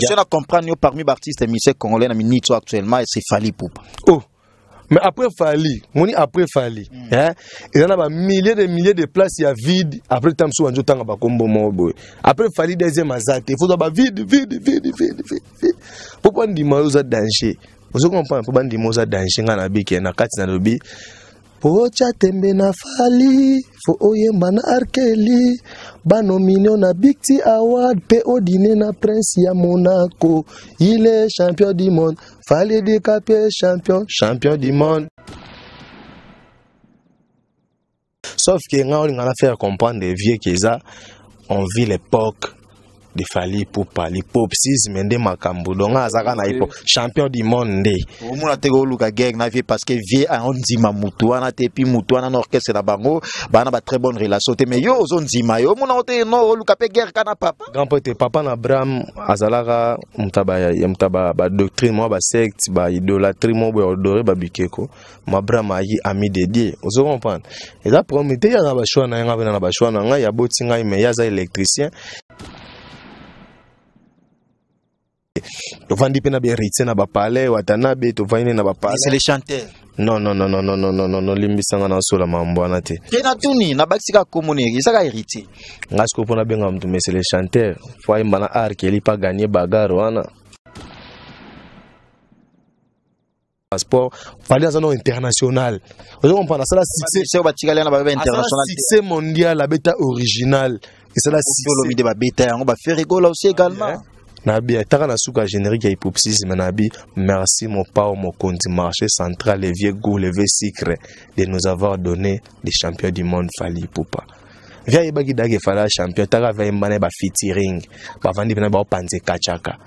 Je na comprendre yo parmi artistes musiciens congolais na minute actuellement c'est Fally Ipupa. Oh. Mais après Fally, moni après Fally, hein, il y en a ba milliers de places ya vide après tam so banjo tanga ba kombo mo boy. Après Fally deuxième azate, il faut ba vide vide vide vide vide. vide. Pourquoi ndima yo za danger? Ozo comprendre pourquoi ndima za danger nga na biki na kati na lobi. Pocha tembe na Fally, fo oyemba na Arkeli, banomine na Big T Award, pe odine na Prince ya Monaco. Il est champion du monde, Fally Dicapé champion, champion du monde. Sauf que nga olinga na faire comprendre vieux keza, on vit l'époque de Fally Ipupa, l'hypopsisme nde makambo. Donc azaka na hip champion du monde nde. Omona te koluka guerre na vieux parce que vieux a ondima mutu wana te puis mutu wana na orchestre na bango bana ba très bonne relation te mais yo ozo ndima yo omona te no oluka pe guerre kana papa. Grand pote papa na Abraham azalaka mutaba ya mutaba ba doctrine moi ba secte ba idolâtrie moi ba adorer ba bikeko. Ma Abraham ayi ami de Dieu. Ozo comprendre? Eza problème te ya na ba choix na nga na ba choix na nga ya boti ngai mais ya za électricien. Tovandi pe na ba héritier na ba palais Watanabe tovandi na ba palais. C'est les chanteurs. Non non non non non non non non non limbisanga na sola mambo wana te. Te na tuni na bakisika komoni ezaka héritier. Nga siko pona benga mtu mais c'est les chanteurs. Faut ayemba na art qui pas gagner bagarre wana. Passeport Fally aza no international. Ozo comprendre ça la succès c'est ba tikali na ba international. Succès mondial la bêta original. Et ça la succès de ba bêta yango ba faire rigoler aussi également. Nabi ataka na suka générique ya hypopsisme nabi merci mon pao mon compte marché central les vieux goûts les vieux sucre de nous avoir donné les champions du monde Fally Ipupa. Via yebaki dage Fally champion taka via mbane ba featuring ba vandi pena ba panze kachaka.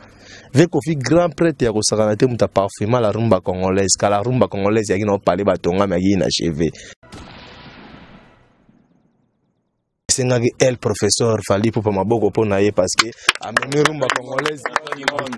Ve Kofi grand prêtre ya kosakana te muta parfuma la rumba congolaise ka la rumba congolaise yaki na parler batonga mais yaki inachevé. Sengaki el professeur Fally Ipupa maboko po na ye parce que amemi rumba congolaise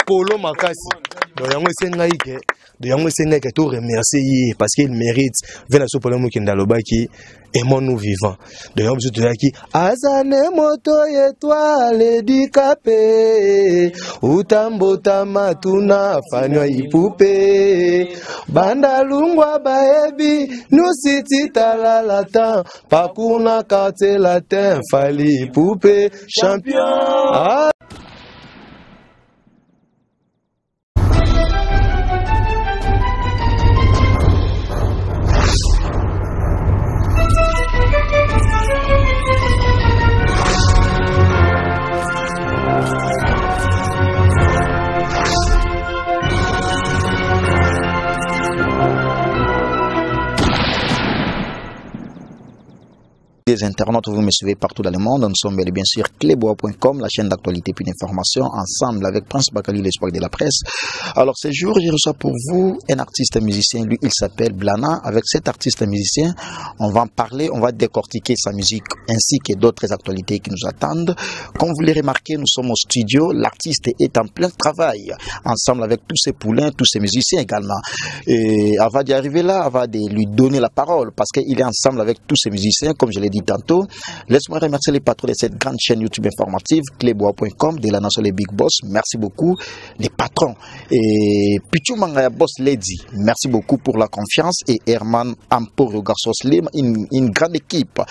polo makasi. Donc yango esengaki ke donc yango esengaki ke to remercier ye parce qu'il mérite. Ve na so problème okenda lobaki aimons-nous vivants. Donc yango biso toyaki azane moto étoile dikape utambota matuna fanywa ipupe banda lungwa baebi nusiti talalata pakuna quartier latin Fally Ipupa champion. Ah. Les internautes, vous me suivez partout dans le monde. Nous sommes bel et bien sûr cleboa.com, la chaîne d'actualité puis d'information, ensemble avec Prince Bakali, l'espoir de la presse. Alors ce jour, je reçois pour vous un artiste musicien. Lui, il s'appelle Blana. Avec cet artiste musicien, on va en parler, on va décortiquer sa musique ainsi que d'autres actualités qui nous attendent. Comme vous l'avez remarqué, nous sommes au studio. L'artiste est en plein travail, ensemble avec tous ses poulains, tous ses musiciens également. Et avant d'y arriver là, avant de lui donner la parole, parce qu'il est ensemble avec tous ses musiciens, comme je l'ai dit tantôt, laisse-moi remercier les patrons de cette grande chaîne YouTube informative, cleboa.com, de la nation les Big Boss. Merci beaucoup, les patrons. Et Pichu Mangaya Boss Lady, merci beaucoup pour la confiance. Et Herman Amporio Garçon Slim, une grande équipe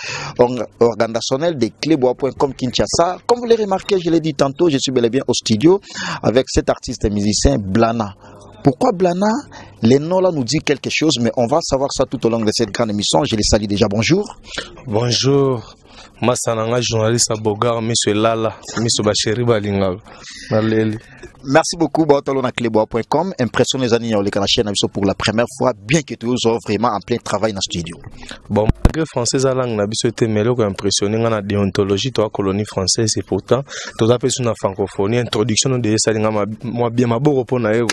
organisationnelle de cleboa.com Kinshasa. Comme vous l'avez remarqué, je l'ai dit tantôt, je suis bel et bien au studio avec cet artiste et musicien Blana. Pourquoi Blana? Les noms là nous dit quelque chose, mais on va savoir ça tout au long de cette grande émission. Je les salue déjà. Bonjour. Bonjour. Masananga, journaliste à Bogar, Monsieur Lala, Monsieur Bacheri Balinga. Naleli. Merci beaucoup, Baotalo na cleboa point com. Impression les années, on la chaîne pour la première fois, bien que tu sois vraiment en plein travail dans le studio. Bon, malgré français à langue, na biso été mêlé, ko impressionné na déontologie, toi, colonie française, et pourtant, tu as fait sur la francophonie, introduction de Salinga, moi bien, ma beau repos na ego.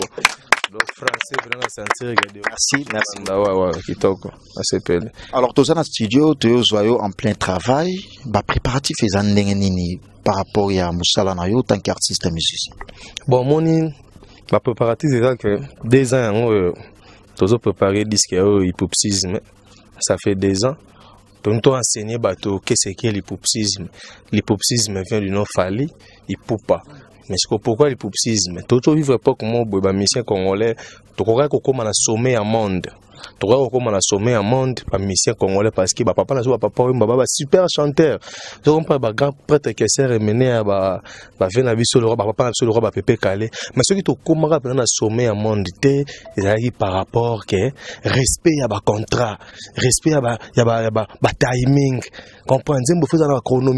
Donc, français, vraiment, sentir, regarder. Merci, merci. Ah, ouais, ouais, kitoko, ACPL. Alors, tu es dans le studio, tu es en plein travail, bah, préparatif, les années, nini, par rapport à Moussala Nayo, tant qu'artiste et musicien. Bon, mon, bah, préparatif, c'est que 2 ans, tu as préparé disque, hypopsisme, ça fait 2 ans. Donc, tu as enseigné, bah, qu'est-ce que l'hypopsisme? L'hypopsisme vient du nom Fally, Ipupa. Mais sikoyo pourquoi l'hypopsisme? Tozovivre époque moko boye, bamusicien congolais tokokaki kokóma na sommet ya monde, tokokaki kokóma na sommet ya monde, bamusicien congolais, parce que bapapa na biso, bapapa oyo baba basuper chanteur, tokompa bagrand prêtre Kester Emene ya bave na biso, lokwa bapapa na biso, lokwa bapepe kale. Mais soki tokómaka mpenza na sommet ya monde te, ezalaki par rapport ke respect ya bacontrat, respect ya batiming. Comprendre, nzembo fo eza na chrono,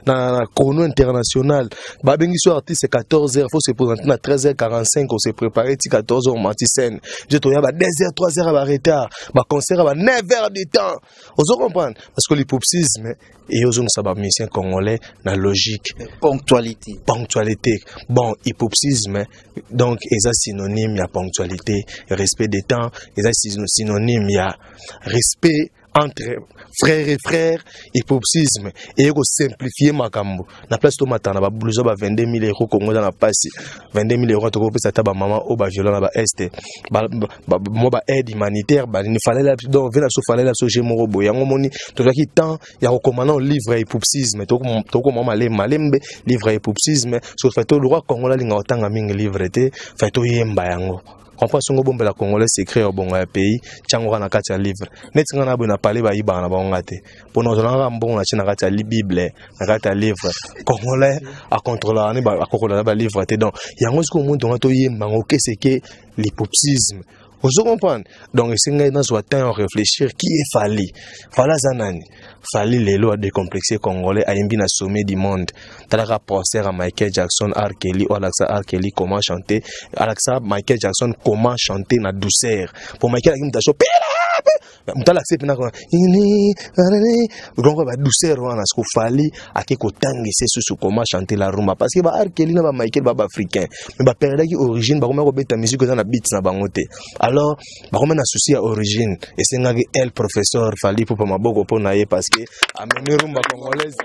na chrono international. Babengi so artiste 14 heures, faut se présenter na 13h45, on se préparer ti 14 heures, omati scène. Je toya ba 2 heures, 3 heures ya baretard, baconcert ya ba 9 heures du temps. Ozo comprendre, parce que l'hypopsisme eyozongisa bamusicien congolais na logique. Ponctualité. Ponctualité. Bon, hypopsisme donc eza synonyme ya ponctualité, respect des temps, eza synonyme ya respect entre frère et frère. Hypopsisme eye kosimplifie makambo na place tomata na bablouson ba 22 000 euros. Kongo eza na mpasi. 22 000 euros tokopesa ata bamama oyo baviola na baeste, mwa baaide humanitaire banini. Falela donc ve na biso, falela biso je moko boye. Yango moni tozwaki temps ya kokoma na livre ya hypopsisme. Tokoma malembe malembe livre ya hypopsisme. So fai to lokwa Kongola alingaka kotanga mingi livre te, fai toyemba yango. Comprend, songo bombela Congolais secret ya bongo ya pays, tiango kaka na kati ya livre. Neti nga na boye na pale, bayibaka na bango nga te, mpona ozalaka mbongo na tie na kati ya Bible, na kati ya livre. Congolais akontrolaka ne akokola na balivre te. Donc yango sikoyo omoni tonga toyemba yango keseke l'hypopsisme. Ozo comprendre, donc esengai nazwa temps ya réfléchir qui est Fally. Fally aza nani? Fally lelo adécomplexe Congolais, ayembi na sommet du monde. Talaka procès ya Michael Jackson, R. Kelly oyo alakisa R. Kelly comment chanter, alakisa Michael Jackson comment chanter na douceur, po Michael aki moto aso moto alakisa mpena donc badouceur wana. Siko Fally ake kotangisa susu comment chanter la rumba, parce que ba R. Kelly na ba Michael ba baafricain, mais baperdaki origine, bakomaki kobeta musique eza na beat na bango te. Alors bakomi na souci ya origine. Esengaki el professeur Fally Ipupa maboko mpo na ye, parce que amemi rumba congolaise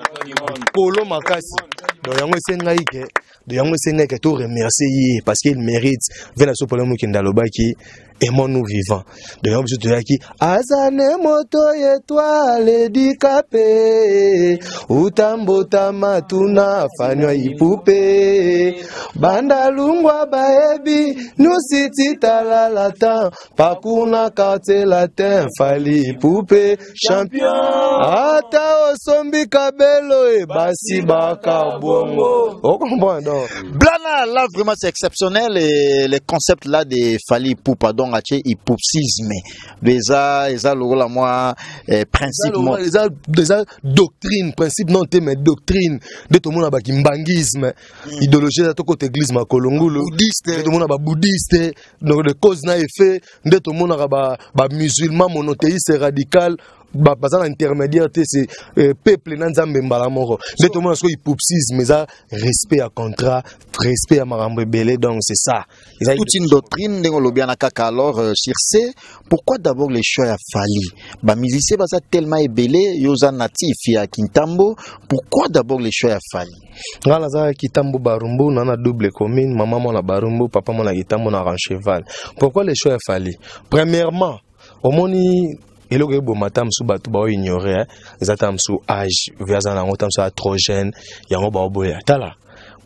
kolo makasi. Donc yango esengai ke, donc yango esengai ke to remercier ye, parce qu'il mérite. Ve na biso problème okende alobaki aimons-nous vivant. Donc yango biso toyaki azane moto étoile dikape utambota tuna fanywa ipupe banda lungwa bayebi nusiti talala tan pakuna Quartier Latin. Fally Ipupa champion, ata osombi kabelo e basi baka bongo. Ocomprendre donc. Blana, là vraiment c'est exceptionnel et le concept là de Fally Ipupa, donc atie hypopsisme. Déjà, eza lokola moi principe mo. Eza doctrine, principe non te, mais doctrine nde tomona bakimbangisme, idéologie eza tokota église makolongulu. Bouddhiste. Nde tomona babouddhiste, donc de cause na effet. Nde tomonaka bamusulman monothéiste radical, baza na intermédiaire te, c'est peuple na Nzambe mbala moko. Nde tomona sikoyo hypopsisme eza respect ya contrat, respect ya makambo ebele. Donc c'est ça. Toute une doctrine ndenge olobi wana kaka. Alors sur ce, pourquoi d'abord les choix ya Fally? Bamusicien baza tellement ebele, yo oza natif ya Kintambo, pourquoi d'abord les choix ya Fally? Nga naza Kitambo Barumbu, na double commune, mama mwana Barumbu, papa mwana Kitambo na Rancheval. Pourquoi les choix ya Fally? Premièrement, omoni eloko eboma ta mosusu bato baoignore eza ta mosusu âge vi aza nango, ta mosusu aza trop jeune, yango baoboya. Tala,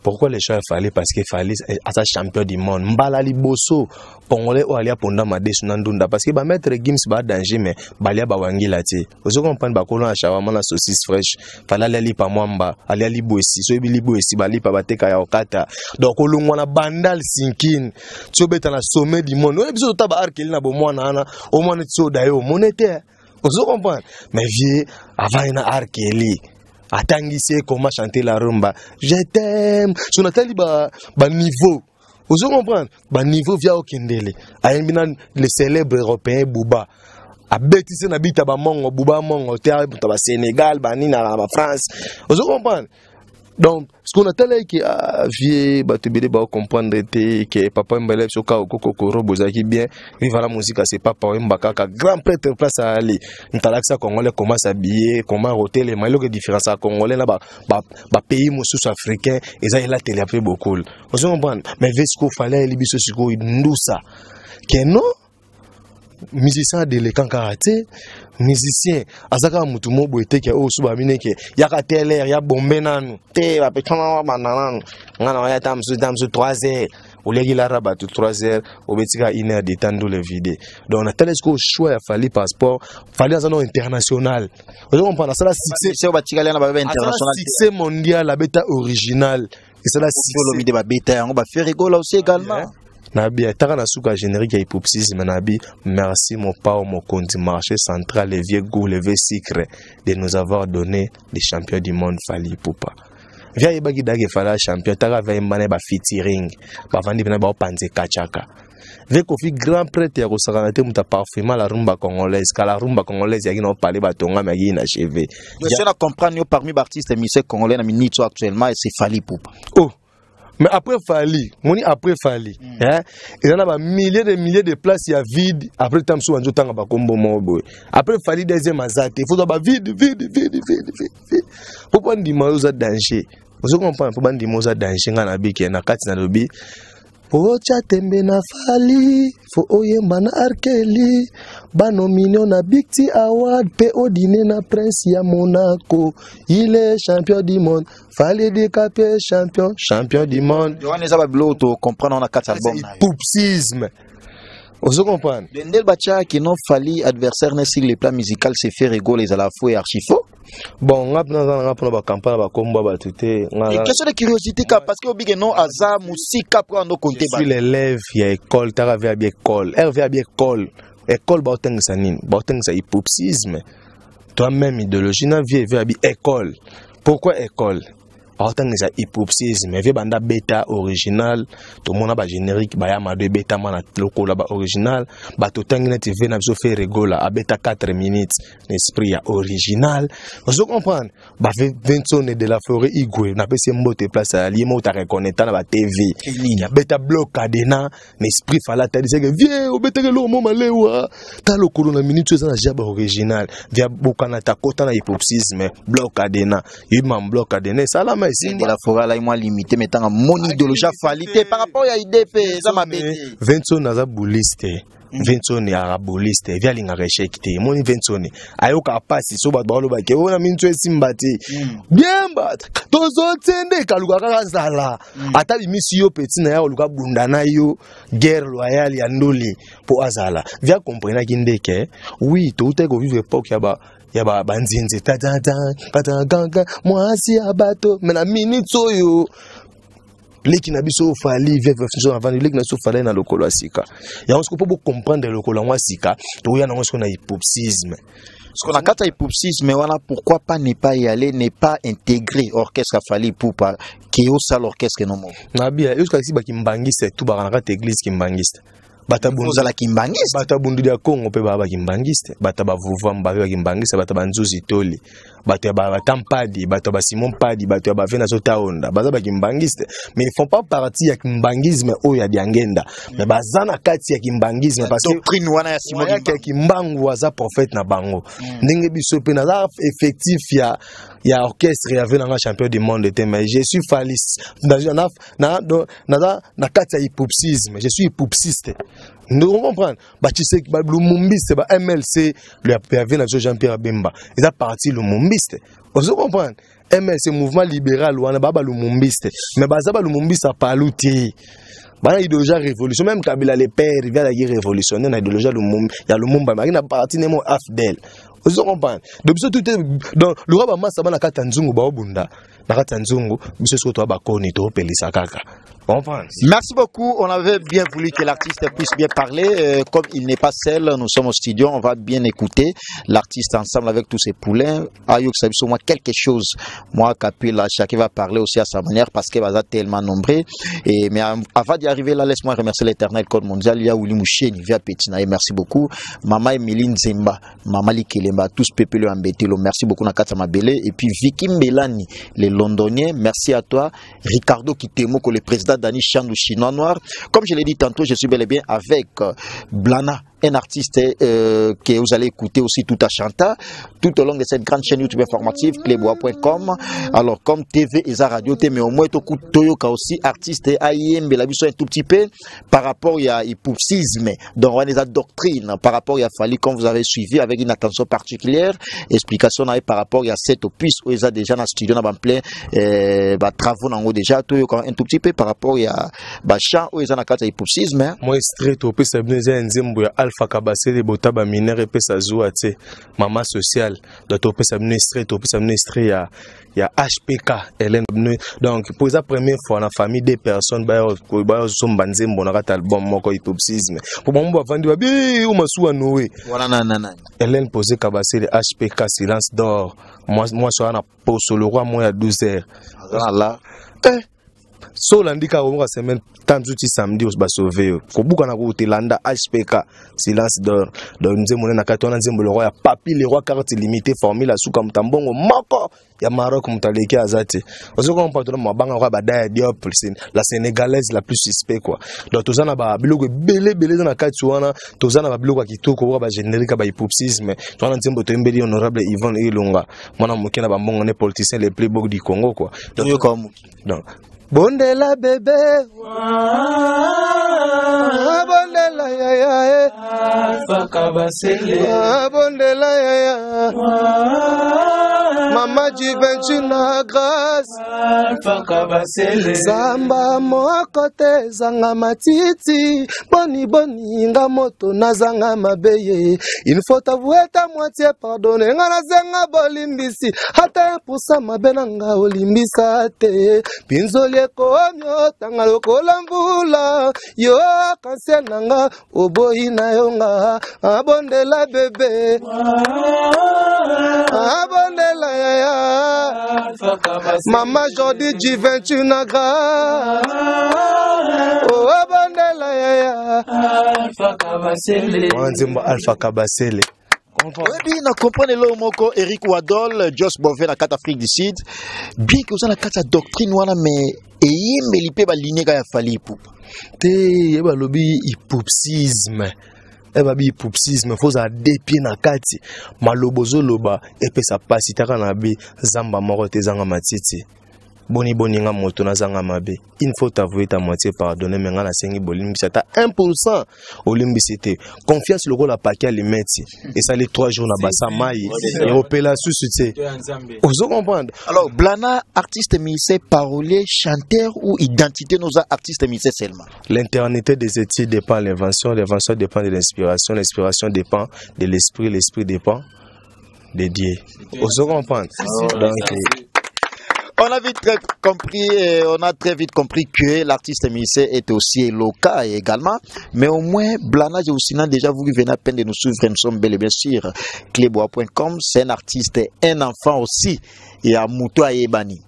pourquoi les choix ya Fally? Parce que Fally aza champion du monde, mbala liboso Congolais oyo alia ponda madesu na ndunda, parce que bamaître Gims ba danger, mais balia bawangila te. Ozo comprendre, bakolo na shawarma na saucisse fraîche. Fally alia lipa mwamba, alia libwesi. So yebi libwesi, balipa bateka ya okata. Donc olongwa na Bandal Sinkin ti obeta na sommet du monde. Oyebi biso tota ba R. Kelly na bomwana wana, omwana ti oda ye omone te. Ozo comprendre, mais vieux avant na R. Kelly atangisi ye comment chanter la rumba, je t'aime. So natali ba baniveau, ozo comprendre, baniveau via okendele ayembi na le célèbre Européen Buba, abetisi na bita bamongo Buba mongo te, moto basénégal banini na bafrance. Ozo comprendre, donc ce qu'on atala ke ah, vieux bato ebele baocomprendre te ke papa Mbele biso kaka okokokoro bozalaki bien. Viva la Musique, c'est papa Oyemba kaka grand prêtre place ali ntalakisa Congolais comment s'habiller, comment rotelema. Eloko différence ya Congolais na bapays mosusu africain eza elateli ya mpe bokul. Ozo comprendre, mais ve sikoyo Fally ayeli biso sikoyo ndusa ke non. Musicien adeleka kaka te. Musicien aza kaka motu mo boye te ke oyo so bamineke yaka telere ya bombe nanu te, bapetana banda nanu nga na waya ta mosusu, ta mosusu 3 heures oliaki lara bato 3 heures, obeti kaka 1 heure de temps, ndule vide. Donc natala sikoyo choix ya Fally passeport. Fally aza no international, ozo comprendre, asala succès. Oyo batikali na babe international. Succès mondial, abeta original, esala succès. Olomide babeta yango, baFerre Gola aussi également. Nabi ataka na suka générique ya hipopsisme, nabi merci mopao mokonzi, marché central, le vieux goût, le vieux sucre, de nous avoir donné les champions du monde, Fally Ipupa. Via ayebaki dake Fally champion. Taka via yemba na bafeaturing, bavandi mpena baopanze kachaka. Ve Kofi, grand prêtre ya kosakana te, moto aparfuma la rumba congolaise. Kala rumba congolaise yaki na opale batongami, yaki inachevé. Monsieur, na comprendre yo, parmi baartiste musicien congolais na minute actuellement, c'est Fally Ipupa. Oh, mais après Fally, moni, après Fally, hein, eza na bamilliers de milliers de places ya vide. Après ta mosusu banzo otanga bakombo moko boye, après Fally deuxième aza te. Faut ba vide, vide, vide, vide, vide, vide mpo bandima oyo oza danger. Ozo comprendre? Mpo bandima oza danger. Ngai nabiki na kati, nalobi otya tembe na Fally, fo oyemba na Arkeli, banomine na BET Award mpe odine na prince ya Monaco. Il est champion du monde, Fally Dicapé, champion, champion du monde. Wana eza babiloko tocomprendre wana kati album na yo. Poupsisme, ozo comprendre? Ndel batiaki no Fally adversaire ne sur le plan musical, c'est Ferre Gola, ezala faux et archi faux. Bon, nga mpena naza nanga mpona bacampagne bakombo ya bato te. Question de curiosité ka, parce que obike non aza musika po ando compter. Je suis l'élève ya école. Taka ve abi école, rv abi école. École baotangisa nini? Baotangisa hipopsisme. Toi même idéologie na vie ve abi école. Pourquoi école aotangisa hipopsisme? Vie banda beta original, tomona bagénérique baya mado ebetama na lokola baoriginal. Bato otangi neti ve na biso Ferre Gola abeta 4 minutes na esprit ya original, ozo comprendre? Bave Vincent de la Forêt Igwe, napesi ye mbote, place ayali ye moko ta reconnaître na batv, abeta bloc cadena na esprit Fally. Ataliseke vie obetaki eloko mo malewa ta lokolo na minute oyo eza na jaba original. Via bokana ta kota na hipopsisme, bloc cadena yebima, bloc cadena esalama. Esimba de la Forêt alai mwa limité, mais tanga moni idéologie afali te par rapport ya idée mpe eza mabe te. Vincent aza bouliste. Vincent aka boliste, vi alingaka échec te. Emoni Vincent ayokaka mpasi so bato balobaki oyo na minso esimba te. Biemba tozotende kaluka kaka zala ata bimisi yo peti na ya koluka bunda na yo guerre loyale ya ndoli mpo azala. Vi akomprenaki ndeke oui, toutaki kovivre époque ya ba ya banzinzi tatata katakaka mwasi ya bato. Me na minute oyo leki na biso Fally veuve avandi, leki na biso Fally na lokolo ya sika yango siko mpo bocomprendre lokolo yango ya sika, tokoya nango siko na hipopsisme. Parce qu'on a kata hipopsisme wana, pourquoi pas ne pas y aller, ne pas intégrer orchestre Fally Ipupa qui osala orchestre no moko? Nabia yosuka esi bakimbangiste tu baka na kati église kimbangiste. Ozala kimbangiste. Bato ya Bundu ya Congo mpe baa bakimbangiste, bato ya bavuvambu bape bakimbangiste, bato ya banzuzi toli, bato ya batampadi, bato ya basimon padi, bato ya bave nazotaonda baza bakimbangiste, mais ils font pas partie ya kimbangisme oyo ya Diangenda, mais baza na kati ya kimbangisme parce que doctrine wana ya Simon ya Kimbangu aza prophète na bango. Ndenge biso mpe naza effectif ya orchestre ya ve nanga champion du monde te, mais je suis faliste, naza na kati ya hipopsisme, je suis hipopsiste. Nous comprendre bachiseki balumumbiste, ba MLC ya ve na biso Jean Pierre Bemba eza parti lumumbiste, ozo comprendre? MLC, mouvement libéral wana, baa balumumbiste, mais baza balumumbiste apalu te, bana idéologie ya révolution. Même Kabila le père vi azalaki révolutionnaire na idéologie ya Lumumba, mais aki na parti nemo AFDL, ozo comprendre? Donc biso tout te, donc lokwa bamasa bana kati ya nzungu baobunda na kati ya nzungu, biso soki toya bakoni toopelisa kaka. Comprendre? Merci beaucoup. On avait bien voulu que l'artiste puisse bien parler. Comme il n'est pas seul, nous sommes au studio. On va bien écouter l'artiste ensemble avec tous ses poulains. Ayok, ça moi quelque chose. Moi, Kapila, chacun va parler aussi à sa manière parce qu'il va tellement nombreux. Et, mais avant d'y arriver là, laisse-moi remercier l'éternel code mondial. Il y a Ouli Moucheni, via Petinae. Merci beaucoup. Mama Emeline Zemba, Mama Likelemba, tous Pepele Ambetelo. Merci beaucoup, Nakata Mabele. Et puis Vicky Mbelani, les Londoniens. Merci à toi. Ricardo Kitemoko, le président Dani Chandou Chinois Noir. Comme je l'ai dit tantôt, je suis bel et bien avec Blana. un artiste que vous allez écouter aussi tout à chanter tout au long de cette grande chaîne YouTube informative cleboa.com. Alors comme TV et radio mais au moins toyoka aussi artiste ayembela biso un tout petit peu par rapport à hippopsisme, donc on a doctrine par rapport à Fally, comme vous avez suivi avec une attention particulière, explication par rapport à cette opus où ils a déjà dans studio dans plein travaux nango déjà toyoka un tout petit peu par rapport à ba chant où ils ont na hippopsisme. Moi straight opus abneza nzembo ya Alpha Kabasele botaba minere pesa zuwa te mama sociale donc opesa ministre opesa ministre ya HPK Hélène. Donc pour la première fois na famille des personnes ba zomba nzembo na kata album moko hippopsisme pour bango bavandi ba bi o masuwa Noé voilà na Hélène posé Kabasele HPK silence d'or moi moi so na poso le roi moi à 12h voilà so landika o semaine tanzu ti samedi os ba sauver ko buka na ko telanda HPK silence d'or donc nzembo na kati wana nzembo le roi ya papi le roi carte limitée formule suka mutambongo moko ya Maroc mutaleki azate ozo comprendre mabanga kwa badaya Diop la sénégalaise la plus suspect quoi. Donc tozana ba biloko belé belé na kati wana tozana ba biloko kitoko kwa ba générique ba hippopsisme tozana nzembo toyembeli honorable Yvonne Ilunga mwana moke na ba mbongo ne politicien les plus beaux du Congo quoi. Donc bondela bébé, bondela yaya, bondela yaya, mama Juventus grâce, zamba moko te zanga matiti, boni boni nga moto nazanga mabeye, il faut avouer ta moitié pardonner, nga nazenga bolimbisi, ata 1% mabe nanga olimbisa te, pinzoli ekomio tanga lokola mvula, yo kanse nanga oboyi na yo nga, abondela bébé, abondela yaya, mama Jordi Juventus na grâce, oh abondela yaya, Alpha Kabasele, Nzembo Alpha Kabasele. Oui, na comprendre le moko Eric Wadol, Jos Bové na kata Afrique du Sud, bien que vous na kata doctrine wana mais eyembeli pe ba ligne ya Fally Ipupa. Te yeba lobi hippopsisme. Eba bi hippopsisme faut za deux pieds na kati. Malobozo loba epesa pasi taka na be zamba moko te zanga matiti. Boni boni nga moto na zanga mabe. Il faut t'avouer ta moitié pardonner mais nga na sengi bolimbisa ta 1% olimbisi te. Confiance lokola paquet alimeti et ça les 3 jours na basa mai et opela susu te. Ozo comprendre. Alors Blana artiste musicien parolier chanteur ou identité nos artistes musiciens seulement. L'internité des études dépend de l'invention, l'invention dépend de l'inspiration, l'inspiration dépend de l'esprit, l'esprit dépend de Dieu. Ozo comprendre. Donc on a vite compris, on a très vite compris que l'artiste musicien est aussi local également. Mais au moins, Blana, j'ai aussi déjà vous qui venez à peine de nous suivre, nous sommes bel et bien sûr. Cleboa.com, c'est un artiste, un enfant aussi, et à Moutoua Ebani.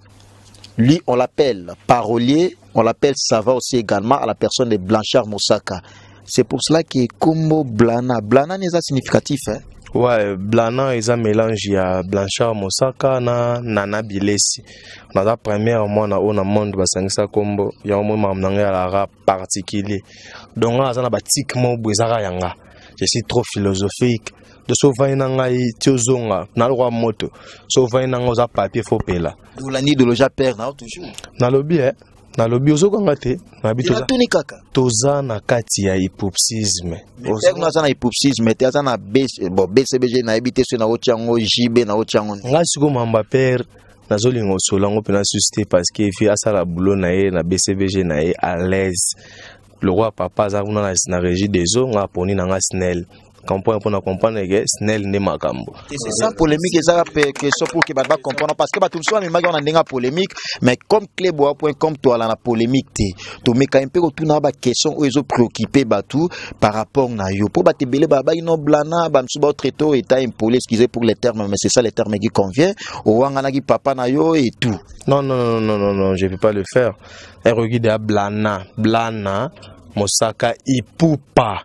Lui, on l'appelle parolier, on l'appelle savant aussi également à la personne de Blanchard Mosaka. C'est pour cela que Kombo Blana, Blana n'est pas significatif, hein? Ouais, Blana est un mélange, il y a Blanchard Mosaka na Nana Bilesi. Dans la première mois na on a monde basangisa kombo, il y a au moins mamnanga la rap particulier. Donc là, ça na batik mo bwezara yanga. Je suis trop philosophique. De sauver nanga tiozonga na roi moto. Sauver nanga za papier faut pela. Dolani de loja père na toujours. Na lobi eh. Na lobi ozokanga te, na bi toza. Tuni kaka. Toza na kati ya hippopsisme. Oza na hippopsisme, te aza na B, bon BCBG na ebite so na otiango JB na otiango. Nga siko mamba père nazolinga osolango pena suscité parce que fi asala boulot na ye na BCBG na ye à l'aise. Le roi papa aza kuna na régie des eaux nga poni na nga Snell. Comprendre pour comprendre que Snell ne makambo. C'est ça polémique et ça question pour que ba comprendre parce que ba tout souvent mais on a ndinga polémique mais comme cleboa.com toi la polémique te to meka un peu tout na ba question où ils ont préoccupé ba tout par rapport na yo pour ba tebele ba ba ino blana ba msu ba traito état impoli excusez pour les termes mais c'est ça les termes qui convient au wanga na ki papa na yo et tout. Non non non non non non, je peux pas le faire. Un regard de Blana, Blana Mosaka Ipupa.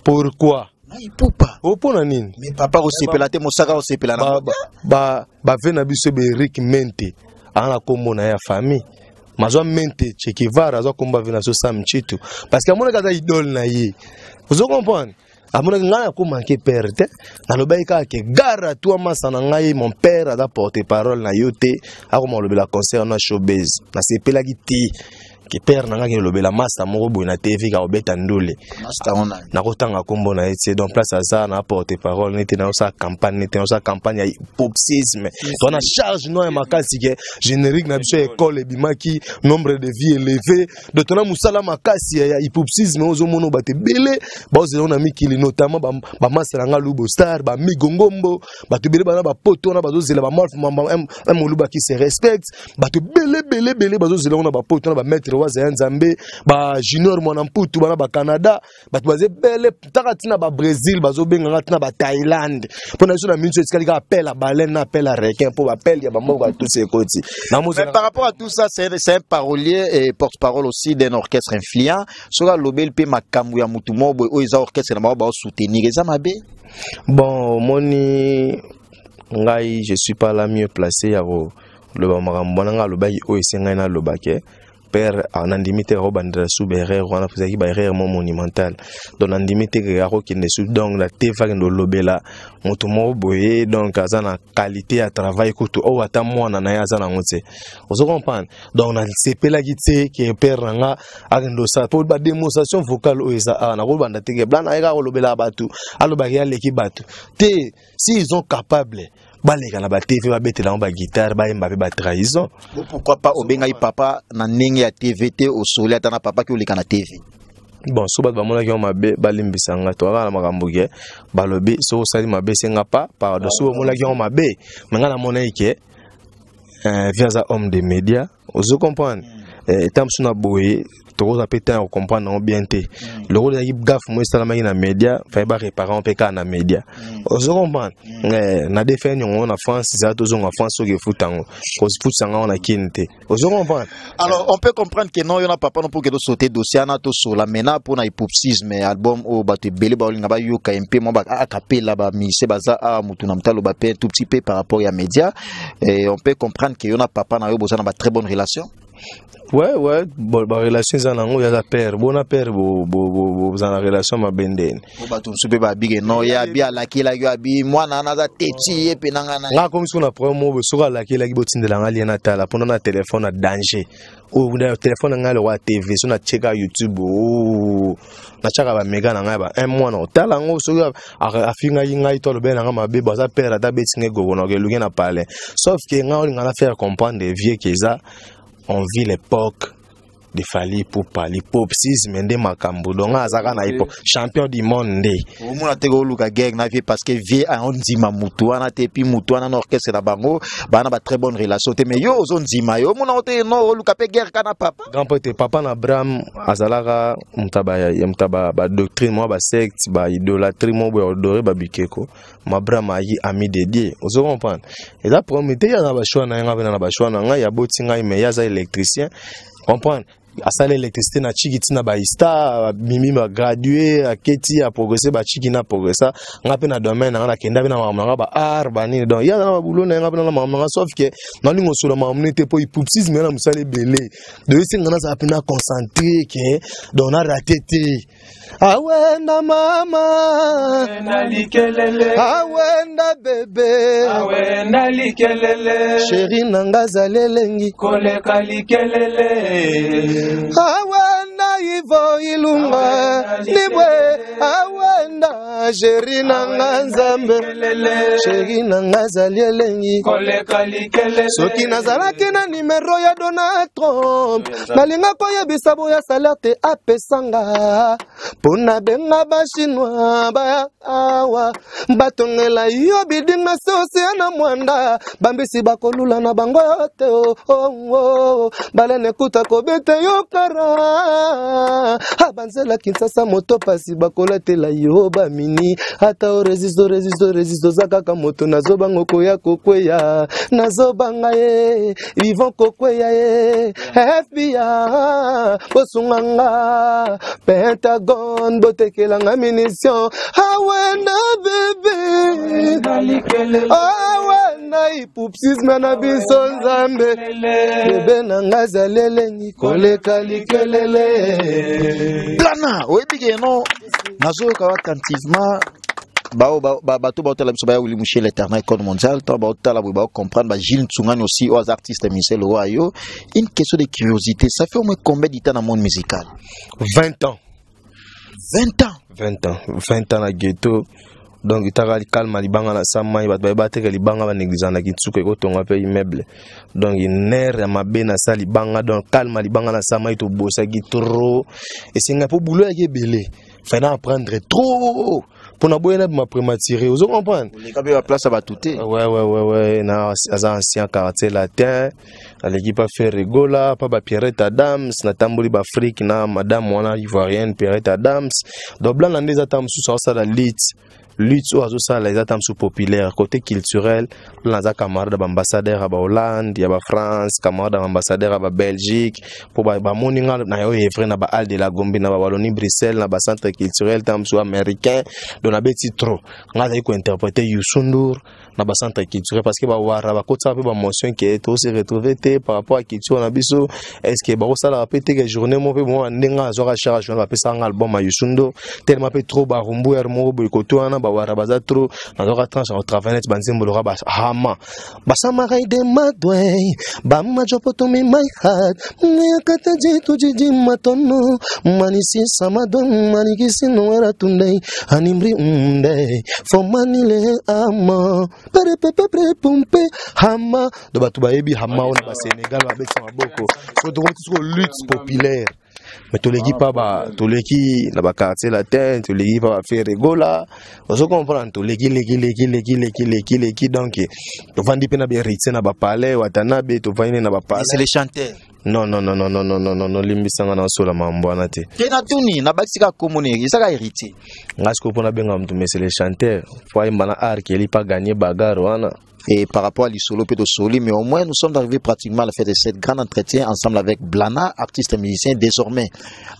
Pourquoi? Ipupa. Opona nini? Mais papa osepela te Mosaka osepela na ba ba ve na biso be Eric Mente ana kombo na ya famille. Mazwa Mente Che Guevara azwa kombo ve na so Sam Chitu parce que amona kaza idole na ye. Vous comprenez? Amonaki ngai nakomanke père te. Nalobaki kaka ke gare à toi, masa na ngai, mon père aza porte parole na yo te, akoma kolobela concert na showbase. Nasepelaki te ke père na ngai akende lobela masa moko boye na TV ka kobeta ndule. Nakotanga nkombo na ye te. Donc place aza na porte parole nete, naosala campagne nete, naosala campagne ya hypoxisme to na charge no ya makasi ke générique na biso ya école ebimaki, nombre de vie élevé. Donc tona mosala makasi ya hypopsisme. Ozomona bato ebele baozela na mikili, notamment bamasa na nga Lubo Star, bamigo Ngombo, bato ebele bana bapoto wana bazozela, bamalf moluba qui se respecte, bato ebele ebele ebele bazozela ngo na bapoto wana, bamaître waza ya Nzambe, bajunior mwana mputu bana bacanada, bato baza ebele taka ntina babrésil, bazobenganga ntina bathaïlande mpo na biso. Na minso etikali kaka appel ya baleine na appel ya requin, mpo baappel ya bamboka tous ekoti. Mais par rapport à tout ça, c'est un parolier et porte-parole aussi d'un orchestre influent. Soki alobeli mpe makambo ya mutu moko boye oyo eza orchestre na bango baosoutenir, eza mabe? Bon, omoni ngai, je suis pas là mieux placé ya koloba makambo wana. Ngai alobaki oyo esengai naloba ke père nandimi te akobandela su baerreur wana, ezalaki baerreur mo monumental. Donc nandimi te ke akokende su donc na te akende olobela moto moko boye. Donc aza na qualité ya travail kutu oyo ata mwana na ye aza nango te, ozo comprendre? Donc nasepelaki te ke père na nga akende osala po badémonstration vocale oyo eza awa. Nakobanda te ke blan ayeka kolobela bato, alobaki aleki bato te. Si ils sont capables, baleka na batv, babetela yango baguitare, bayemba mpe batrahison. Pourquoi pas obengai papa na ndenge ya TV te, osoli ata na papa ki oleka na TV? Bon, so bato bamonaki yango mabe, balimbisa nga. Tokaka na makambo ke balobi soki osali mabe, esenga pa pardon. So bamonaki yango mabe, me nga namonaki ke vieux aza homme de média, ozo comprendre? Eta mosusu na boye tokozwa mpe temps ya kocomprendre yango bien te. Lokola ezalaki gaffe mo esalamaki na média, faye barépare yango mpe kaka na média, ozo comprendre? Na defe niongo na France ezala, tozonga France soki efuta yango, kofutisa yango na kini te, ozo comprendre? Alors on peut comprendre que non, yo na papa no pour que tosauter dossier wana, tosola maintenant mpona hypopsisme, album oyo bato ebele baolinga bayoka mpe mwa acapella, bamusicien baza awa, mutu na motu aloba mpe tout petit peu par rapport ya média. Et on peut comprendre que yo na papa na yo boza na ba très bonne relation? Ouais, bon, barelation eza nango, aza père, bona père boza na relation mabe ndeni? Po bato mosusu mpe babike no, ye abi alakelaki yo, abi mwana wana aza teti ye mpe na ngai na Nga komi soki na problème moko boye, soki alakelaki, botindela nga lien natala, mpona na telefone na danger oyo na telefone na ngai lokwa TV. So natieka YouTube o natiaka bamega na ngai ba un mois na otala yango. Soki afingaki ngai to alobeli na ngai mabe, bo aza père, ata abeti ngai gogo na eluki na palais. Sauf ke ngai olinga na faire comprendre vieux ke eza on vit l'époque de Fally Ipupa, l'hypopsisme nde makambo. Donc nga azaka na hypo champion du monde nde. Omona te koluka guerre na vieux, parce que vieux aondima mutu wana te, puis mutu wana na orchestre na bango bana ba très bonne relation te, mais yo ozondima, yo omona te no oluka mpe guerre kana papa? Grand prêtre, papa na Abraham azalaka moto ya moto ya badoctrine mwa basecte, baidolâtrie mo boye, adore babikeko. Ma Abraham ayaki ami de Dieu, ozo comprendre? Eza problème te, ye aza na bachoix na ye, nga mpe na bachoix na ngai. Aboti ngai, mais ye aza électricien, comprendre? Asala électricité na chiki ntina baista abimi, bagradue, aketi, aprogresse bachiki na progressa. Nga mpe na domaine na nga, nakenda mpe na makambo na nga, baart banini. Donc ye aza na babulo na ye, nga mpe na makambo na nga. Sauf ke nalingi osola makambo ne te, mpo hypopsisme ya na mosala ebele. Donc esenga nazala mpe na concentré ke donc na rate te. Awenda mama. Awenda likelele. Awenda bebe. Awenda likelele. Chéri na nga azali elengi. Koleka likelele. Awenda Ivo Ilunga libwe, awenda chéri na nga, Nzambe, chéri na nga azali elengi. Koleka likelele. Soki nazalaki na nimero ya Donald Trump, nalinga koyebisa boya salaire te apesanga, mpo nabenga bachinois baya awa batongela yo bidinga sosi na mwanda, bambisi bakolula na bango yo te. Oh. Balene kuta kobeta yo kara banzela Kinshasa, moto pasi bakolatela yo bamini, ata oresiste, oresiste, oresiste, oza kaka moto. Nazobanga okoya kokweya, nazobanga ye Ivon kokweya ye. FBI bosunganga, Pentagone botekelanga munition. Awenda bebe, awenda. Na ipupsisme na biso Nzambe, bebe na nga azali elengi koleka likelele. Blana oyebi ke no nazoyoka attentivement bao bato baotala biso baya Willy Mushel, l'éternel code mondial. To baotala boye, baocomprendre ba Gilles Nsungani aussi, oyo aza artiste musicien lokola yo. Une question de curiosité: ça fait au moins combien de temps na monde musical? 20 ans. 20 ans? 20 ans, 20 ans na ghetto. Donc etaka calme, libanga na sa mai, bato bayeba teke libanga banéglisaka nsuka ekotonga mpe immeuble. Donc nere ya mabe na sa libanga, donc calme, libanga na sa mai, tobosaki trop, esengai mpo bulo yaki ebele, fallait apprendre trop mpona boye na bima prématuré, ozo comprendre? Oleka mpe baplace ya bato te. Ouais, na aza ancien Quartier Latin, aleki pa Ferre Gola, pa bapierrette Adams. Natamboli baafrike na madame wana ivoirienne Pierrette Adams. Donc Blana nde eza ta mosusu aosala lit lutte oyo azosala, eza ta mosusu populaire côté culturel. Blana aza camarade ya baambassadeur ya bahollande, ya bafrance, camarade ya baambassadeur ya babelgique, mpo bamoni nga na yo evre na bahalle de la Gombe, na bawallonie Bruxelles, na bacentre culturel ta mosusu américain. Donc nabeti trop, nga azali kointerpréter Youssou N'Dour na bacentre culturel, parce que bawara bakotisaka mpe bamotion ke tose retrouve te par rapport à culture na biso. Est ce que bakosalaka mpe teke journée moko mpe mwa ndenge azwaka charge wana, bapesaka nga album ya Youssou N'Dour, tellement mpe trop barumbu yare moko boye kote wana, bawara baza trop. Nazwaka tranche ya kotravaille neti banzembo loka bahama basamarai de madwey bamajopotomi my heart yakata jitu jiji matono manisisa madon manikisi noera tunde animri unde fomanile ama perepepeprepumpe hama. Do bato bayebi hama oyo na basénégal, babeti maboko. So tokomoti siko lutte populaire, mais toleki pa ba, toleki na baquartier latin, toleki pa baFerre Gola, ozo comprendre? Toleki leki leki leki leki leki leki. Donc tovandi mpe na bahéritier na bapalais Watanabe, tovandi na bapalais. C'est les chanteurs. Non, non, non, non, non, non, non, non, non, limbisanga, na osola mambo wana te. Te, na tuni nabakisi kaka komoni ezaka héritier. Nga sikoyo mpona benga motu, mais c'est les chanteurs, fo ayemba na art keli pa gagner bagarre wana. Et par rapport à l'isolo de Soli, mais au moins nous sommes arrivés pratiquement à la fin de cette grand entretien ensemble avec Blana, artiste et musicien. Désormais,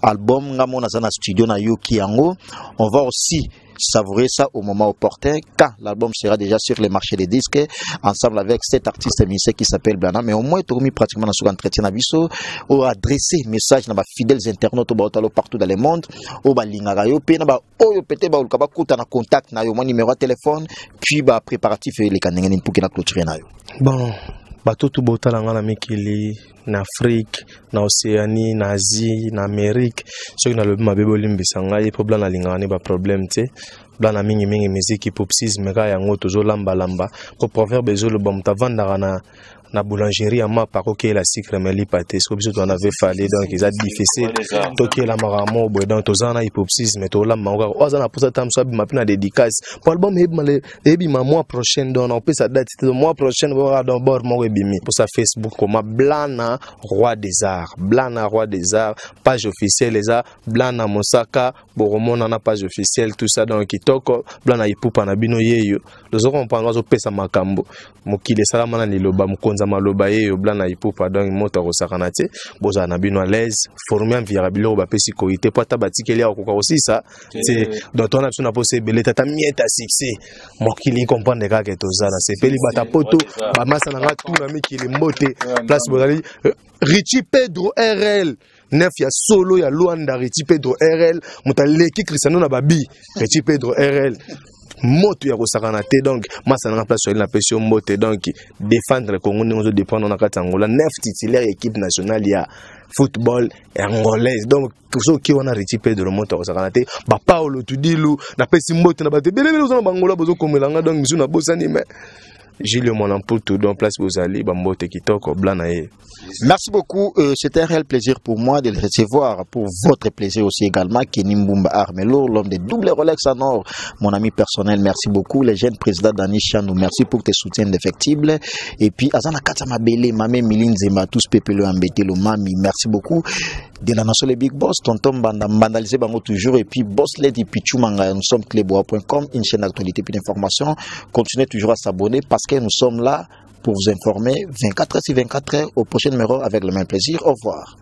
album Ngamo Nazana studio na Yuki Yango. On va aussi savourer ça au moment opportun quand l'album sera déjà sur le marché des disques ensemble avec cet artiste et musicien qui s'appelle Blana. Mais au moins tokomi pratiquement dans ce entretien na biso ou adresser message na ba fidèles internautes ba partout dans le monde o balingaka yo pe na ba oyo peut-être ba bakuta na contact na yo, mon numéro de téléphone, puis ba préparatif eleka ndenge nini pour na clôturer na yo. Bon, bato tu botala nga na mikili, na Afrique, na Océanie, na Asie, na Amérique, soki nalobi mabe bolimbisa ngai, mpo Blana alingaka ne baproblème te. Blana mingimingi miziki popsisme kaka yango tozolambalamba, mpo proverbe ezoloba moto avandaka na boulangerie ya mapa akokeyela sucre me lipa te. Soki biso towana ve fale, donc eza difficile tokeyela makambo moko boye. Donc toza na hypopsisme, tolamba yango kaka. Oyo aza na mposa ta mosu abima mpe na dédicace, po album eyebima mois prochaine, donc naopesa date te, mois prochaine boka. Donc bord moko ebimi mposa Facebook, koma Blana Roi des Arts, Blana Roi des Arts, page officielle eza Blana Mosaka, bokomona na page officielle, tout ça. Donc kitoko, Blana Ipupa na bino yeyo, tozo comprendre, azopesa makambo mokili esalama na liloba, mokonzi ya maloba yeyo Blana Ipupa. Donc moto akosakana te, bozala na bino à l'aise, forme amviaka biloko bapesi koyi te, po ata batikeli akokoka kosisa te. Donc tona biso na posa ebele, tata mieta succès, mokili comprendre kaka toza na sepeli. Bata poto bamasa na nga tuna mikili, mbote place bozali. Richie Pedro RL 9 ya solo ya Luanda, Richie Pedro RL, moto aleki Cristiano na babi, Richie Pedro RL, moto ya kosakana te. Donc masa nanga place oyeli, napesi yo mbote. Donc défendre Congo ndenge ozodépendre na kati ya Angola, neuf titulaire ya équipe nationale ya football angolaise. Donc soki wana Richie Pedro, moto akosakana te. Bapaolo Tudilu, napesi mbote na bato ebelebele oza na bangola, bozokomelanga. Donc misu nabosani, mais Gilles Mwana Mputu, donc place bozali, bambote kitoko, Blana ye. Merci beaucoup. C'était un réel plaisir pour moi de le recevoir. Pour votre plaisir aussi également, Kenny Mbumba Armelo, l'homme de double Rolex en or, mon ami personnel, merci beaucoup. Les jeunes présidents Dani Chanou, merci pour tes soutiens indéfectibles. Et puis, Azana Katama Bele, Mamé Milinzema, tous Pepele Ambetelo, Mami, merci beaucoup. De la nation, les big boss, tonton Mbanda, Mbandalisé Bango toujours. Et puis, Boss Lady Pichou Manga, nous sommes cleboa.com, une chaîne d'actualité et d'information. Continuez toujours à s'abonner parce que nous sommes là pour vous informer 24 heures sur 24 heures. Au prochain numéro avec le même plaisir. Au revoir.